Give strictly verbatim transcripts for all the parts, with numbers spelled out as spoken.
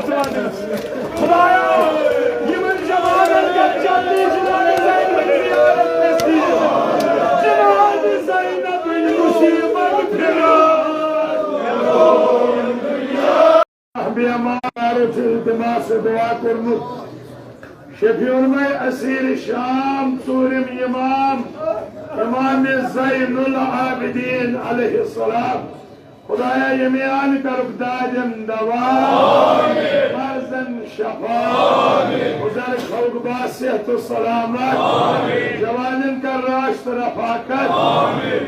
خدایا، یمن جوانن کر جلدی جناب زینب زیارت نصیب۔ جناب زینب مصیبت پھرا۔ بیمار التماس دعا کوٚرمُت۔ شفیع الامہ اسیر شام، ژوٗرِم امام، امام زین العابدین علیہ السلام۔ خدایا، یمیان کرُکھ دادن دوا، مرضن شفا، بزرگ خلق با صحت و سلامت، جوانن کر راشت رفاقت،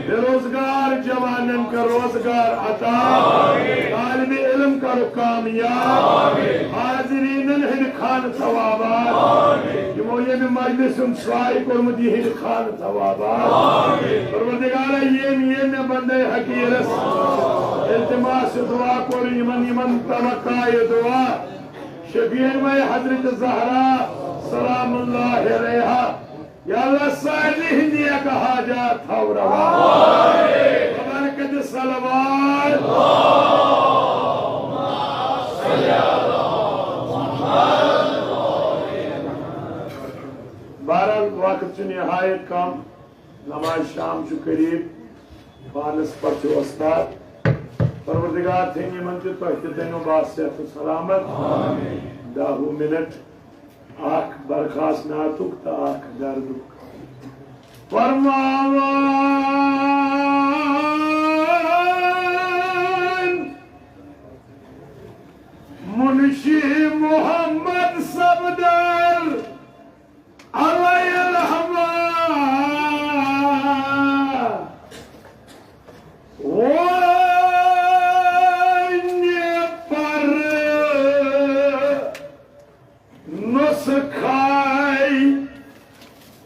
بے روزگار جوانن کر روزگار عطا، طالب علم کر کامیاب، حاضرینن ہند خان ثوابات، یمو یمہ مجلس ہند سعی کورمت، یہند خان ثوابات۔ پروردگارا، یم یم مےٚ بندے حقیرس التماس دعا کوٚر، یمن یمن توقع دعا، شفیع مے حضرت زہرا سلام اللہ علیہا، یا اللہ، سارنٕے ہٕنٛدۍ نیک حاجات تھاو روا۔ ببرکت صلوات۔ بہرحال، وقت چھُ نہایت کم، نماز شام چھُ قریب، پانس پتہٕ چھُ وۄستاد۔ پروردگار تھٲیِن یِمن تہِ تۄہہِ تہِ تھٲیِنو باصحت و سلامت۔ دہ وُہ منٹ۔ اکھ برخاست نعتُک تہٕ اکھ دردُک۔ فرماوان منشی محمد صفدر علیہ الرحمہ، وۄنۍ پر نسخہ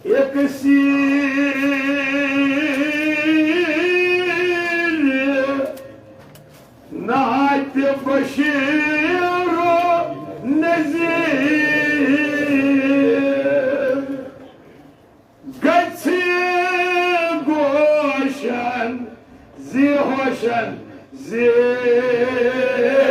اکسیر نعت بشیر و نذیر۔ گژھِ گوشن زِ ہوشن زِ روشن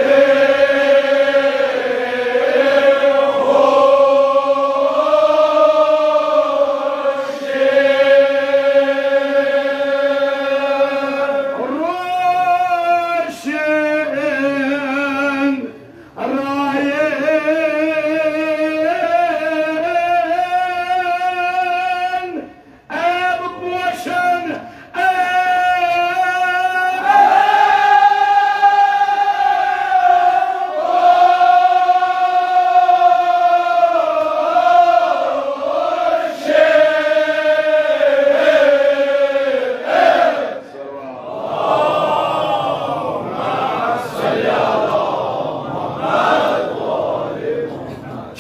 رایَن عیب پوشن۔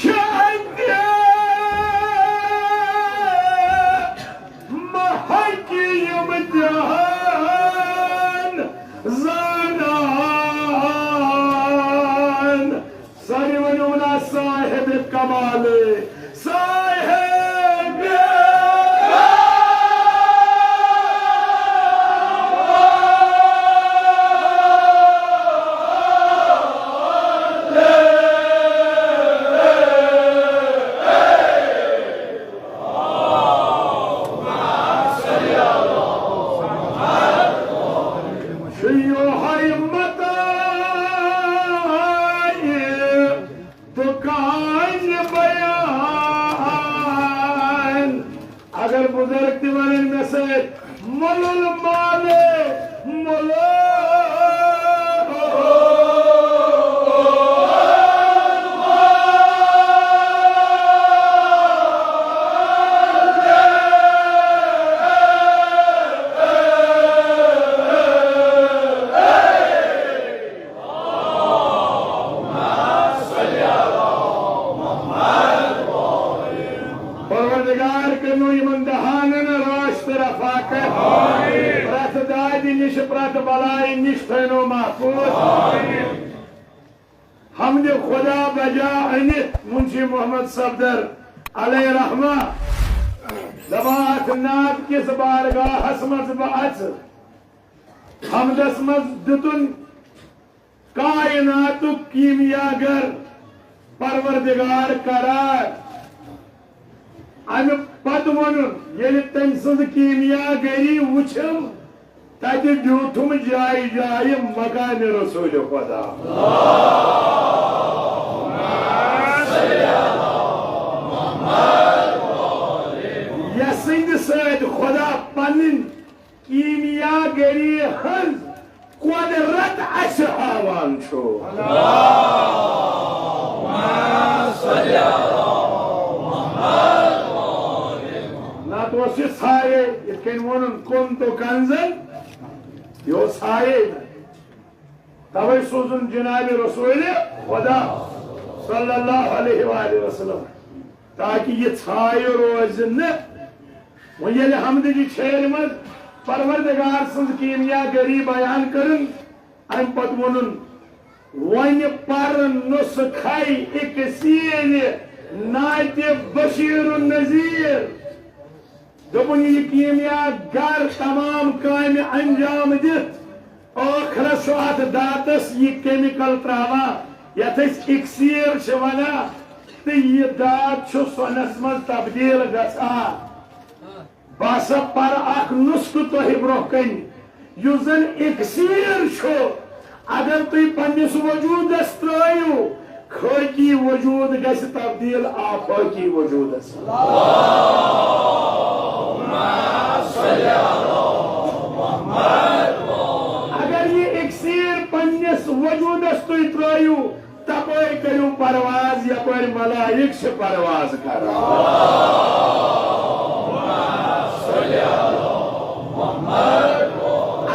چھِ اَتہِ محقق یِم تہِ ہن زانان۔ سٲری ؤنِو نا صاحب کمال، صاحب شیوخ متاع دکان بیان۔ اگر بزرگ تہِ ونن مےٚ سۭتۍ، مۄلُل مالے، مۄلُل۔ پروردگار کٔرِنو یِمن دہانن رٲچھ تہٕ رفاقت۔ پرٛٮ۪تھ دادِ نِش، پرٛٮ۪تھ بلایہِ نِش تھٲینو محفوظ۔ حمدِ خدا بجا أنِتھ منشی محمد صفدر علیہ رحمہ، دپان، اتھ نعت کِس بارگاہس منٛز بہٕ اژٕ۔ حمدس منٛز دِتُن کائناتُک کیمیا گر، پروردگار قرار۔ امہِ پتہٕ ووٚنُن، ییٚلہِ تٔمۍ سٕنٛز کیٖمیا گٔری وٕچھِم، تتہِ بیوٗٹھُم جایہِ جایہِ مقامِ رسول خدا۔ یسٕنٛدِ سۭتۍ خدا پنٕنۍ کیٖمیا گٔری ہٕنٛز قۄدرت اسہِ ہاوان چھُ۔ نتہٕ اوس یہِ ژھایے، یِتھ کٔنۍ ووٚنُن، "کنت کنزا"، یہِ اوس ژھایے۔ توے سوٗزُن جناب رسول خدا صلی اللہ علیہ وآلہ وسلم، تاکہ یہِ ژھایہِ روزِ نہٕ۔ وۄنۍ ییٚلہِ حمدٕچہِ چھیرِ منٛز پروردگار سٕنٛز کیٖمیا گٔری بیان کٔرٕن، امہِ پتہٕ ووٚنُن، "وۄنۍ پر نسخے اکسیرِ ناتِ بشیر النذیر۔" دوٚپُن، یہِ کیٖمیا گر تمام کامہِ انجام دِتھ ٲخرس چھُ اتھ داتس یہِ کیمیکل تراوان، یتھ أسۍ اکسیر چھِ ونان، تہٕ یہِ دات چھُ سۄنس منٛز تبدیل گژھان۔ بہٕ ہسا پرٕ اکھ نسخہٕ تۄہہِ برونٛہہ کنہِ، یُس زن اکسیر چھُ۔ اگر تُہۍ پننِس وجودس ترٲیِو، خٲکی وجود گژھِ تبدیل آفاقی وجودس۔ اگر یہِ اکسیر پننِس وجودس تُہۍ ترٲیِو، تپٲرۍ کٔرِو پرواز، یپٲرۍ ملائک چھِ پرواز کران۔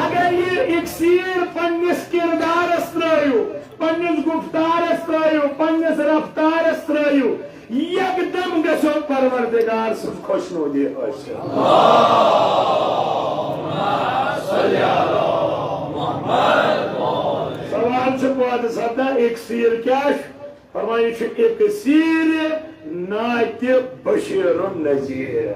اگر یہِ اکسیر پننِس کردارس ترٲیِو، پننِس گفتارس ترٲیِو، پننِس رفتارس ترٲیِو، یکدم گژھو پروردگار سٕنٛز خۄشنودی حٲصِل۔ سوال چھُ پٲدٕ سپدان، اکسیر کیٛاہ چھُ؟ فرماوان، یہِ چھُ اکسیر ناتِ بشیر النذیر۔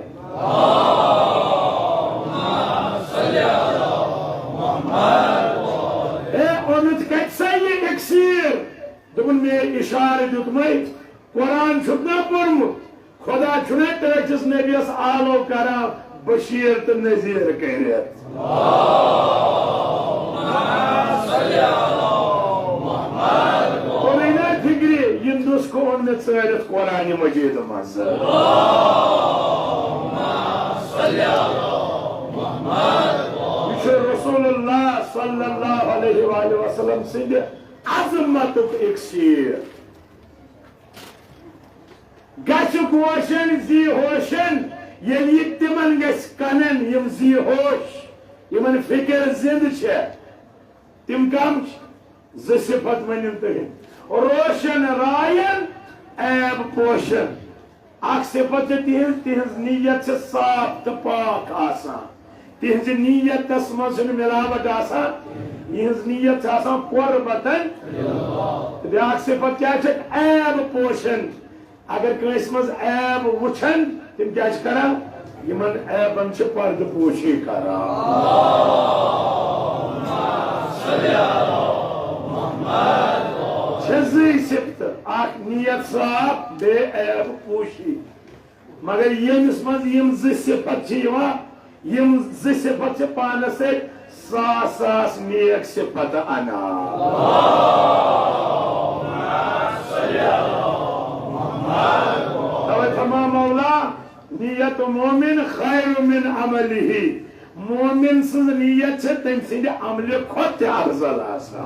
ہے، اوٚنُتھ کتہِ سا یہِ اکسیر؟ دوٚپُن، مے اشارٕ دیُتمَے، قرآن چھُکھ نا پوٚرمُت؟ خدا چھُنہ ٹٲٹھِس نبیَس آلو کران بشیر تہٕ نذیر کٔرِتھ؟ توٚرُے نا فِکرِ، یہِ نُسخہٕ اوٚن مےٚ ژٲرِتھ قرآنِ مجیٖد منٛز۔ یہِ چھُ رسول اللہ صلی اللہ علیہ وآلہ وسلم سٕنٛدِ عظمتُک اکسیر۔ گژھِ گوشن زی ہوشن، ییٚلہِ یہِ تِمن گژھِ کنن، یِم زی ہوش، یِمن فکر زِندٕ چھےٚ، تِم کم چھِ؟ زٕ صفت ؤنِو تُہۍ۔ روشن راین، عیب پوشن۔ اکھ صفت چھِ تِہنٛز، تِہنٛز نیت چھِ صاف تہٕ پاک آسان۔ تِہنٛزِ نیتس منٛز چھُنہٕ ملاوٹ آسان، یِہنٛز نیت چھِ آسان قربتن۔ تہٕ بیٛاکھ صفت کیٛاہ چھِ؟ عیب پوشن۔ اگر کٲنٛسہِ منٛز عیب وٕچھن، تِم کیٛاہ چھِ کران؟ یِمن عیبن چھِ پردٕ پوشی کران۔ چھِ زٕے صفتہٕ، اکھ نیت صاف، بیٚیہِ عیب پوشی۔ مگر ییٚمِس منٛز یِم زٕ صفت چھِ یِوان، یِم زٕ صفت چھِ پانس سۭتۍ ساس ساس نیک صفت انان۔ توے فرما مولا، نیت مومن خیر من عملہ۔ مومن سٕنٛز نیت چھِ تٔمۍ سٕنٛدِ عملہِ کھۄتہٕ تہِ افضل آسان۔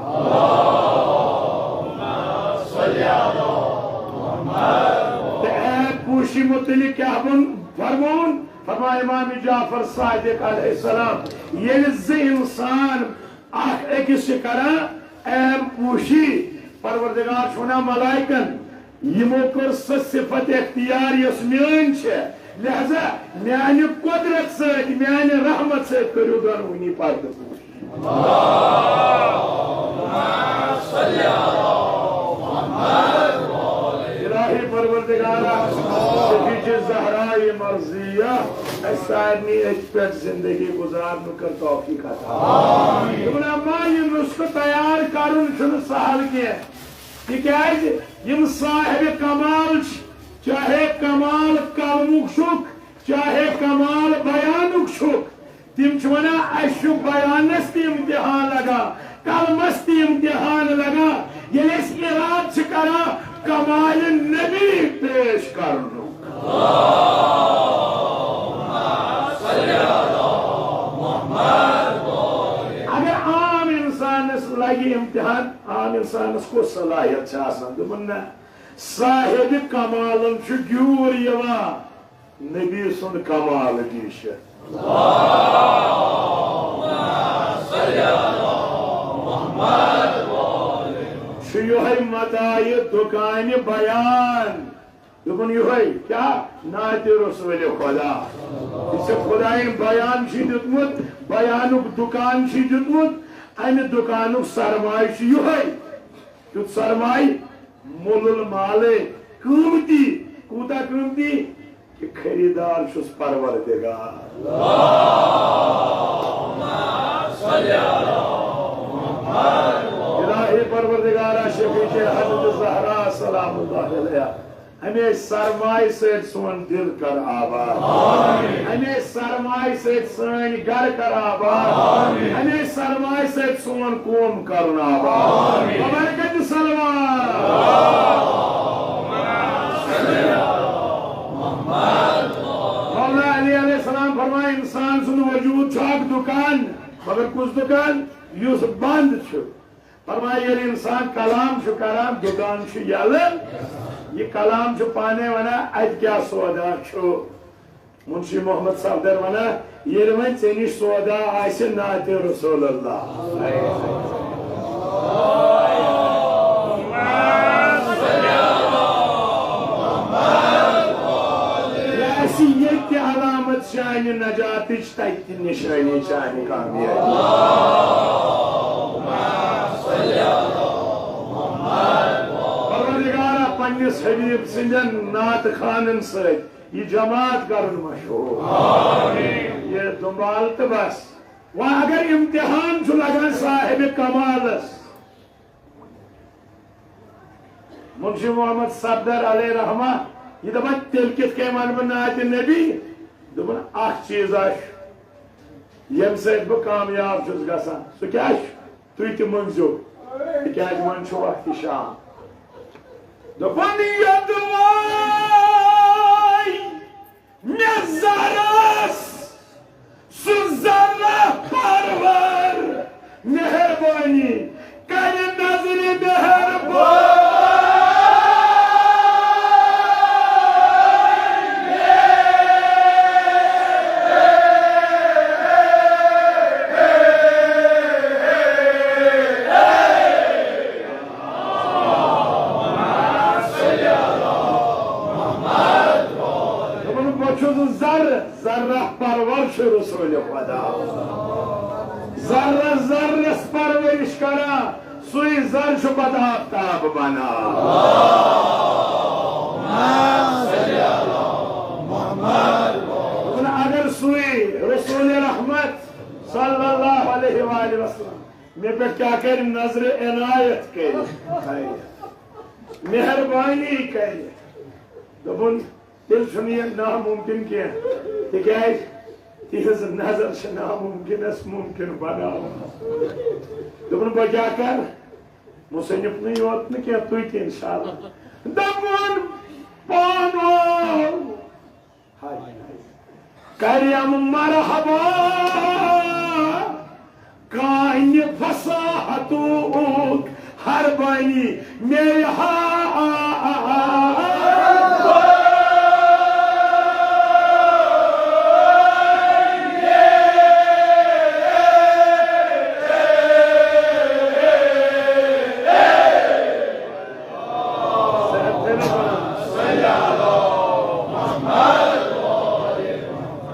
تہٕ عیب پوشی متعلق کیٛاہ ووٚن، فرمووُن؟ فرمایا امام جعفر صادق علیہ السلام، ییٚلہِ زٕ انسان اکھ أکِس چھِ کران عیب پوشی، پروردگار چھُ ونان ملائکن، یِمو کٔر سۄ صفت اختیار یۄس میٲنۍ چھےٚ، لہذا میانہِ قدرت سۭتۍ، میانہِ رحمت سۭتۍ کٔرِو دۄنوٕنی پردٕ پوشی۔ الہی پروردگارا، شفیع زہرائے مرضیہ، اسہِ سارنٕے أتھۍ پٮ۪ٹھ زندگی گزارنُک کر توفیق عطا۔ دوٚپُن، اما، یہِ نسخہٕ تیار کرُن چھُنہٕ سہل کینٛہہ۔ تِکیازِ یِم صاحب کمال چھِ، چاہے کمال قلمُک چھُکھ، چاہے کمال بیانُک چھُکھ، تِم چھِ ونان، اسہِ چھُ بیانس تہِ امتحان لگان، قلمس تہِ امتحان لگان، ییٚلہِ أسۍ ارادٕ چھِ کران کمال نبی پیش کرنُک۔ اگر عام انسانس لگہِ امتحان، عام انسانس کۄس صلاحیت چھِ آسان؟ دوٚپُن، نہ، صاحب کمالن چھُ گیوٗر یِوان، نبی سُنٛد کمال تہِ چھُ۔ چھُ یِہوٚے متاع دُکانِ بیان۔ دوٚپُن، یِہوٚے کیٛاہ؟ نعتِ رسول خدا۔ یُس ژےٚ خدایَن بیان چھُے دیُتمُت، بیانُک دُکان چھُے دیُتمُت، اَمہِ دُکانُک سرمایہِ چھُ یِہوٚے۔ کیُتھ سرمایہِ؟ مُلُل مالے، قۭمتی۔ کوٗتاہ قۭمتی؟ کہ خریدار چھُس پروردگار۔ الٰہی پروردگارا، شفیع حضرت زہرا سلام اللہ علیہا، اَمے سرمایہِ سۭتۍ سون دل کر آباد۔ اَمے سرمایہِ سۭتۍ سٲنۍ گرٕ کر آباد۔ اَمے سرمایہِ سۭتۍ سون قوم کرُن آباد۔ ببرکت صلوات۔ مولا علی علیہ السلام فرمائے، انسان سُنٛد وجود چھُ اکھ دُکان، مگر کُس دُکان؟ یُس بنٛد چھُ۔ فرمائے، ییٚلہِ انسان کلام چھُ کران، دُکان چھُ یلہٕ۔ یہِ کلام چھُ پانے ونان، اتہِ کیٛاہ سودا چھُ؟ منشی محمد صفدر ونان، ییٚلہِ وۄنۍ ژےٚ نِش سودا آسہِ نعتِ رسول اللہ، یہِ آسہِ ییٚتہِ علامت شانِ نجاتٕچ، تتہِ تہِ نشٲنی شانِ کامیابی۔ پروردگارا، پننِس حبیب سٕنٛدٮ۪ن نعت خوانن سۭتۍ یہِ جماعت کرُن مشہوٗر۔ یہِ دُنبال تہٕ بس۔ وۄنۍ اگر امتحان چھُ لگان صاحب کمالس، منشی محمد صفدر علیہ رحمہ، یہِ دپان، تیٚلہِ کِتھ کٔنۍ ونہٕ بہٕ نعتِ نبی؟ دوٚپُن، اکھ چیٖزا چھُ، ییٚمہِ سۭتۍ بہٕ کامیاب چھُس گژھان۔ سُہ کیٛاہ چھُ؟ تُہۍ تہِ مٔنٛگزیو، تِکیٛازِ وۄنۍ چھُ وقتِ شام۔ دوٚپُن، یوٚدوَے مےٚ زرس سُہ زرہ پرور مہربٲنی کرِ نظرِ مہربٲنی۔ دوٚپُن، بہٕ چھُس زر، زرہ پرور چھُ رسول خدا۔ زرہ زرس پرورش کران، سُے زر چھُ پتہٕ آفتاب بنان۔ دوٚپُن، اگر سُے رسول رحمت صلی اللہ علیہ وآلہ وسلم مےٚ پٮ۪ٹھ کیٛاہ کرِ؟ نظرِ عنایت کرِ، مہربٲنی کرِ۔ دوٚپُن، تیٚلہِ چھُنہٕ یہِ نامُمکِن کینٛہہ، تِکیٛازِ تِہنٛز نظر چھِ نامُمکِنس مُمکِن بناوان۔ دوٚپُن، بہٕ کیٛاہ کرٕ؟ مصنف نٕے یوت نہٕ کینٛہہ، تُہۍ تہِ انشاءاللہ۔ دوٚپُن، پانہٕ کریم مرحبا، کانہِ فصاحتُک ہر بانی میرے ہا۔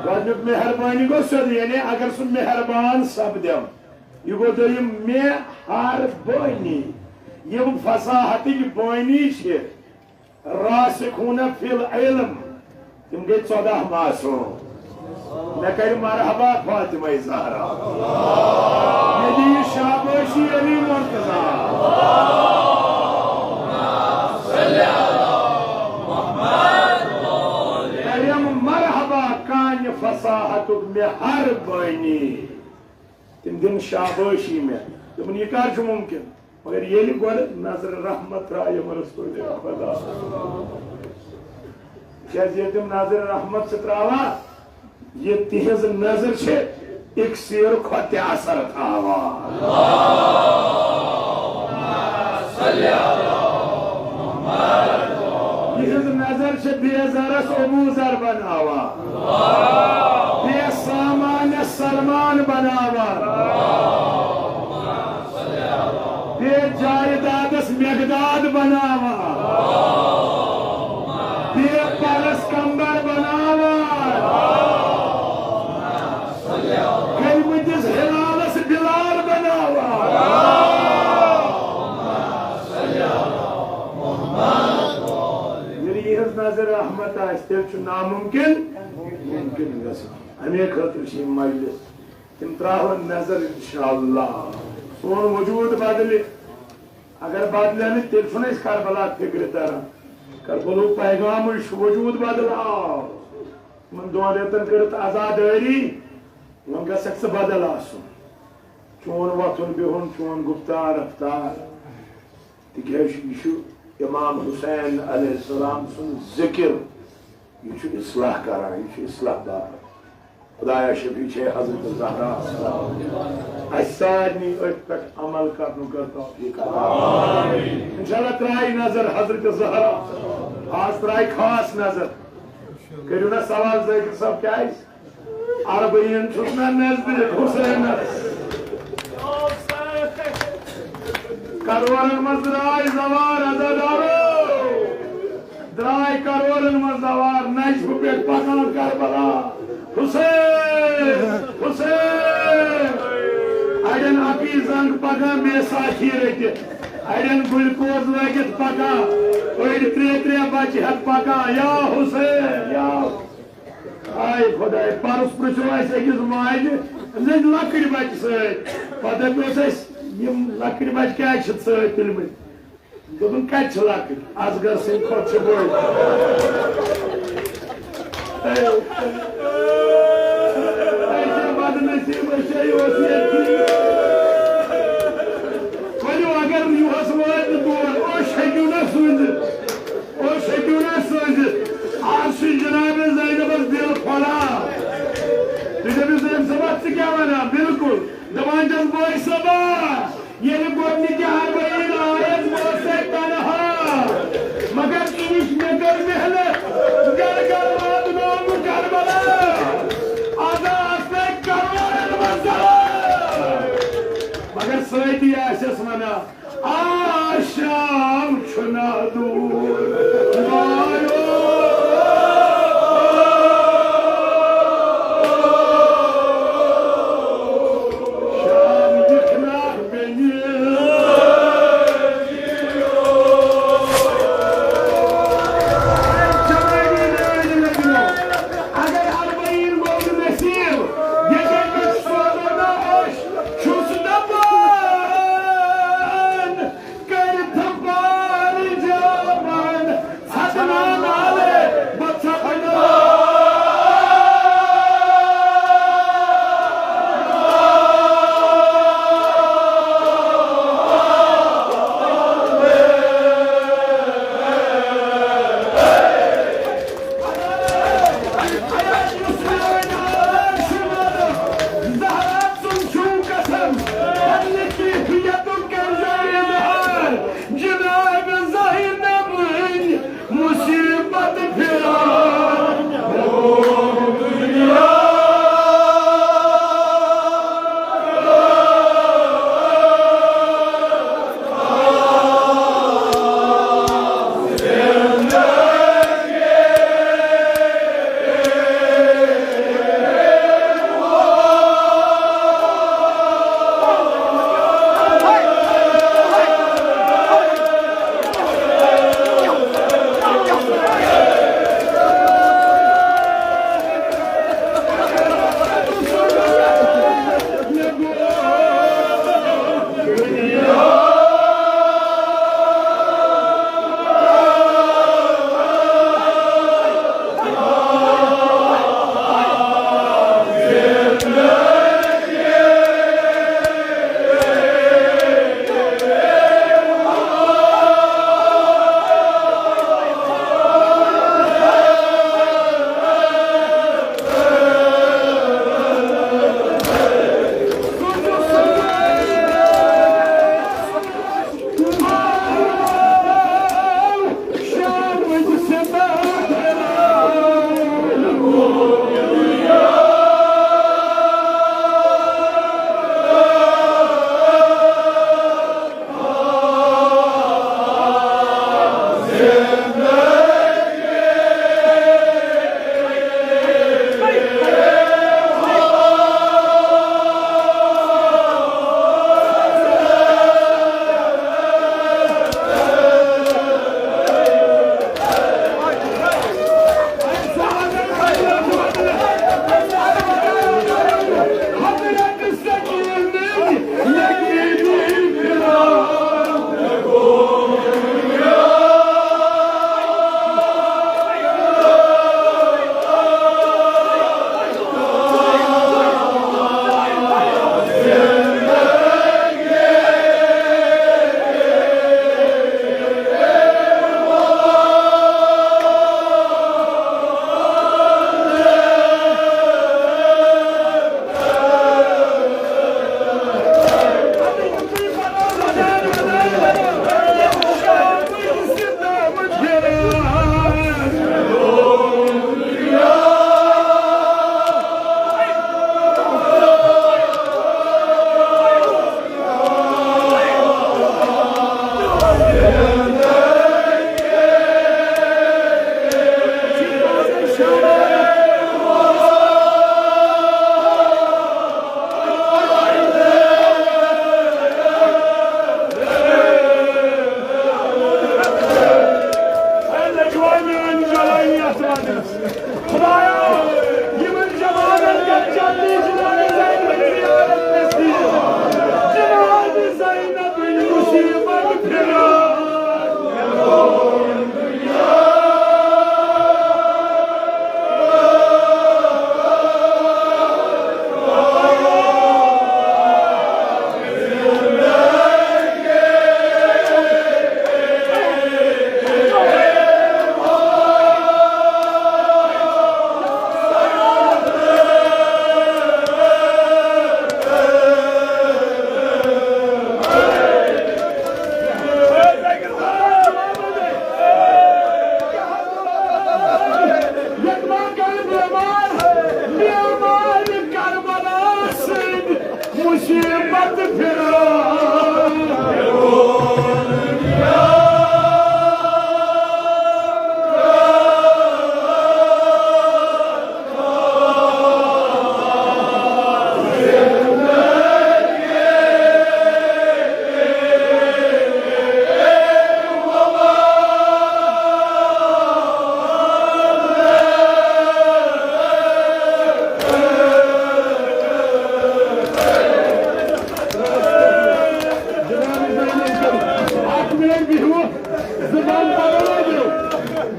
گۄڈٕنیُک مہربٲنی گوٚو سیوٚد، یعنی اگر سُہ مہربان سپدٮ۪م، یہِ گوٚو دوٚیِم مہربٲنی۔ یِم فصاحتٕکۍ بٲنی چھِ، راسخون فی العلم، تِم گٔے ژۄداہ معصوم۔ مےٚ کرِ مرحبا فاطمہ زہرا۔ مےٚ دِیہِ شابٲشی علی مرتضی۔ ہر بٲنی۔ تِم دِن شابٲشی مےٚ۔ دوٚپُن، "یہِ کر چھُ مُمکِن؟" مگر ییٚلہِ گۄڈٕ نظر رحمت ترٛایہِ یِمن رسول خدا۔ کیٛازِ ییٚلہِ تِم نظر رحمت چھِ ترٛاوان، یہِ تِہنٛز نظر چھِ اکسیر کھۄتہٕ تہِ اثر تھاوان۔ یِہنٛز نظر چھِ بے زرس ابو ذر بناوان، بے سامانس سلمان بناوان، بے جائیدادس مقداد بناوان، بے پرس کمبر بناوان، گٔمٕتِس ہلالس بلال بناوان۔ ییٚلہِ یِہٕنٛز نظر رحمت آسہِ، تیٚلہِ چھُ نامُمکِن مُمکِن گژھان۔ اَمے خٲطرٕ چھِ یِم مجلس۔ تِم ترٛاوَن نظر انشاءاللہ۔ سون وجود بدلہِ۔ اگر بدلہِ نہٕ، تیٚلہِ چھُنہٕ أسۍ کربلا فِکرِ تران۔ کربلُک پیغامٕے چھُ وجود بدلاو۔ یِمن دۄن رٮ۪تن کٔرٕتھ عزادٲری، وۄنۍ گژھکھ ژٕ بدل آسُن۔ چون وۄتھُن بِہُن، چون گُفتار رفتار۔ تِکیٛازِ یہِ چھُ امام حسین علیہ السلام سُنٛد ذِکر، یہِ چھُ اصلاح کران، یہِ چھُ اصلاح بار۔ خدایا شفیع چھے حضرت زہرا۔ اسہِ سارنٕے أتھۍ پٮ۪ٹھ عمل کرنُک کر توفیق عطا۔ انشاءاللہ ترٛایہِ نظر حضرت زہرا۔ آز ترٛایہِ خاص نظر۔ کٔرِو نا سوال ذٲکر صٲب، کیٛازِ؟ عربہٕ یِن چھُس نا نزدیٖک حسینس۔ کرورن منٛز درٛاے زوار عزادارو۔ درٛاے کرورن منٛز زوار، نجفہٕ پٮ۪ٹھ پکان کربلا۔ حسین، حسین۔ اڑٮ۪ن اپی زنگ پکان بیساکھی رٔٹِتھ۔ اڑٮ۪ن گلوکوز لٲگِتھ پکان۔ أڑۍ ترٛےٚ ترٛےٚ بچہِ ہٮ۪تھ پکان۔ یا حسین، یا۔ آے خداے، پرُس پرٛژھو اَسہِ أکِس ماجہِ، أمِس ٲسۍ لۄکٕٹۍ بچہِ سۭتۍ۔ پتہٕ دپیوس اَسہِ، یِم لۄکٕٹۍ بچہِ کیٛازِ چھِ سۭتۍ تُلمٕتۍ؟ دوٚپُن، کتہِ چھِ لۄکٕٹۍ؟ اصغر سٕنٛدِ کھۄتہٕ چھِ بٔڑۍ۔ اے، اے، اے، چھِ بدنصیب، أسۍ چھِ یہِ اوس ییٚتھی۔ ؤلِو، اگر یُہس وٲتۍ نہٕ تور، أسۍ ہیٚکِو نہ سوٗزِتھ۔ أسۍ ہیٚکِو نہ سوٗزِتھ۔ آز چھُ جناب زینبس دِل پھۄلان۔ تُہۍ دٔپِو، زینب صٲبا، ژٕ کیٛاہ ونان؟ بِلکُل۔ دپان چھَس، بٲے صٲبا، ییٚلہِ گۄڈٕنِکہِ عربٲیی آیس، بہٕ اوسَے تنہا، مگر ژٕ وٕچھ، مےٚ کٔر محنت، گرٕ گرٕ واتنووُم کربلا، از آسنے کرورن منٛز زوال۔ مگر سۭتی آسٮ۪س ونان، آ، شام چھُنہ دوٗر۔ وایو، شام یِکھ نہ بیٚیہِ۔ اگر اربعین گوٚو نہٕ نصیب، ییٚتہِ أمِس سوزو نہ أسۍ، چھُس دپان۔ کٔرِتھ پار جام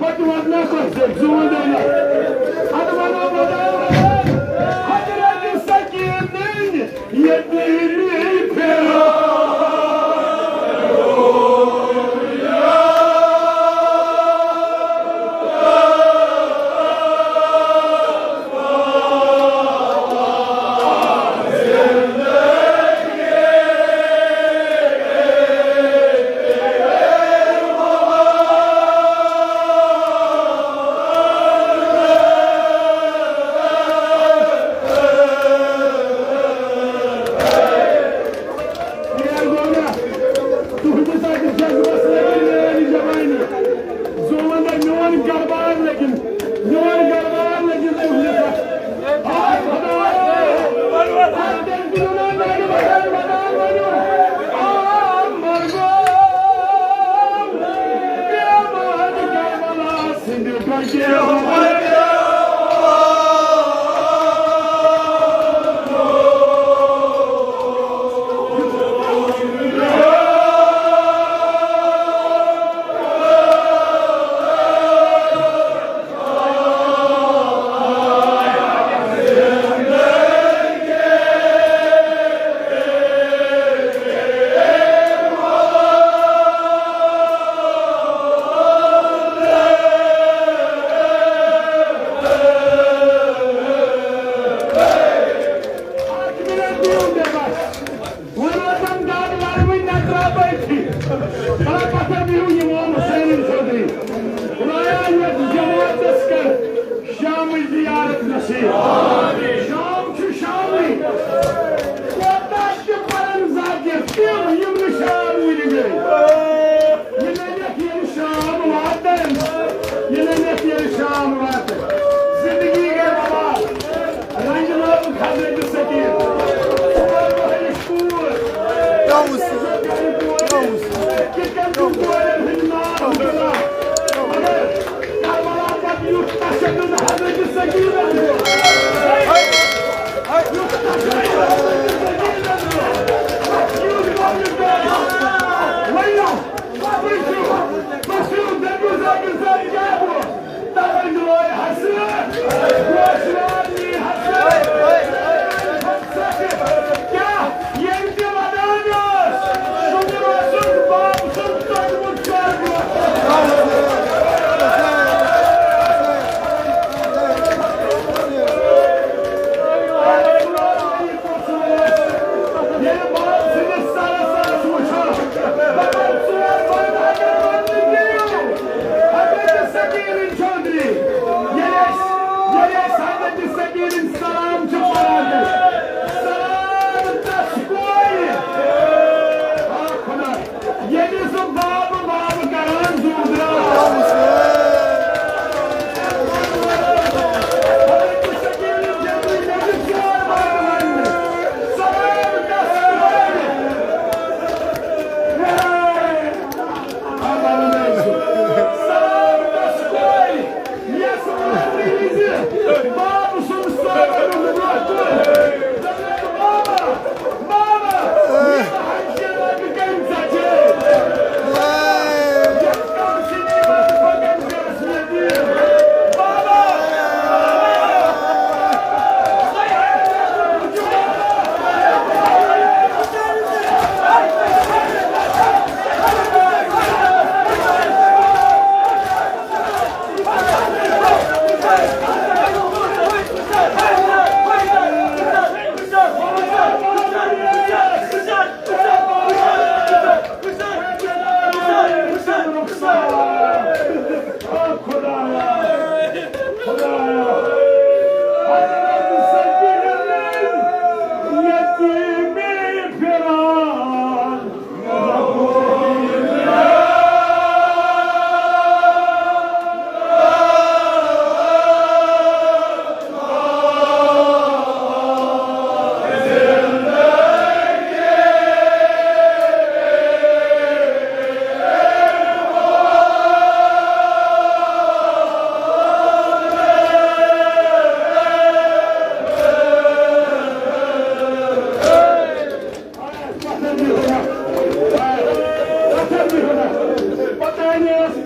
پتہٕ وَنو تۄہہِ سۭتۍ زوٗن دٲنِتھ۔ اَدٕ وَنو بہٕ تۄہہِ حضرت سکیٖنٕنۍ یتیٖمی پھِران۔ تُہٕنٛدِس أکِس جذبس لٔگِن میٛانہِ جوانی۔ زوٗن دَپہِ، میون گربار لٔگِن، میون گربار لٔگِن تُہٕنٛدِس اَتھ۔ آ خۄدایا، اَتھ تٔمۍ دِنو نا میٛانہِ وطن، وطن ؤنِو۔ آ مرغوم، بیمار کربلا سٕنٛدِ ڈۄکہِ۔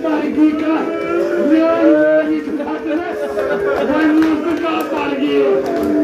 برگی کا میون مٲلِس خٲطرٕ وۄنۍ اوس نہٕ کانٛہہ برگی۔